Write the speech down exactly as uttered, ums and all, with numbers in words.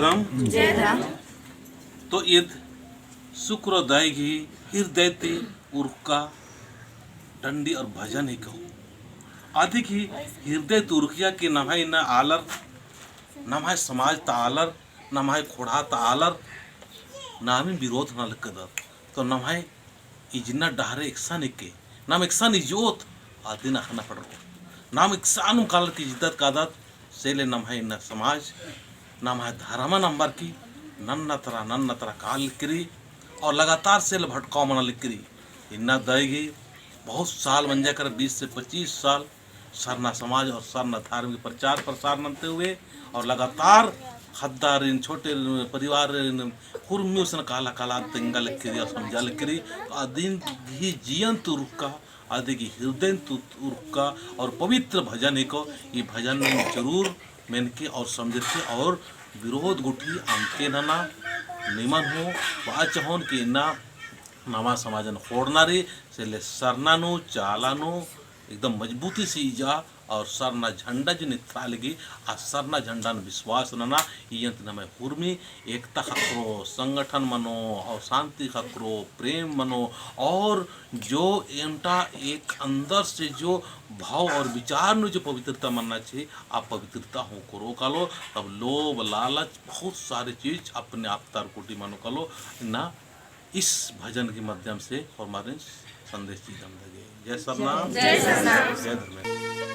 राम। जय राम। तो ईद शुक्र दाई गही हृदय ती उरखा डंडी और भजन हिको। अदी गही हृदय ती उरखिया कि नम्है इन्ना आलर, नम्है समाज ता आलर, नम्है ख़ोंड़हा ता आलर, नामी विरोध नना लगदत। तो नम्है इजना डहरे एकसन हिके, नाम एकसन इजोत, अदिन अख़ना पड़रो। नाम एकसन हूँ कालर की इज्जत कादत, से ले नम्है इन्ना समाज, नम्है धर्मन अम्बरकी, नन्ना तरा, नन्ना तरा काला लक्करी, और लगातार से ले भटकाव मना लक्करी। इन्ना दाई गही बहुत साल मंजा केरा, बीस से पच्चीस साल, सरना समाज और सरना धर्म के प्रचार प्रसार नन्ते हुए और लगातार ख़द्दारिन, छोटे परिवारिन, हुरमी उसन काला काला तेंगा लक्करी और समझा लक्करी। तो अदिन गही जियन ती उरखा, अदी गही हृदय ती उरखा और पवित्र भजन हिको, ई भजन जरूर मेनके और समझरके और विरोध गुट्ठी अमके नना निमन हूँ बआ चहोन कि इन्ना नम्है समाजन ख़ोंड़ना रई, से ले सरना नू, चाला नू एकदम मजबूती से इजा और सरना झंडा जिन एथरा लगी, आ सरना झंडान विश्वास नना, इयन ती नम्है हुरमी एकता ख़क्खरो, संगठन मनो और शांति ख़क्खरो, प्रेम मनो और जो एन्टा एक अंदर से जो भाव और विचार नू जो पवित्रता मन्ना चाहिए, आ पवित्रता हूँ करो कालो, तब लोभ, लालच, बहुत सारे चीज अपने आप तारकुटी मनो कालो, इन्ना इस भजन के माध्यम से होरमारिन संदेश चिअदम लगे। जय सरना। जय सरना। जय धर्मेस।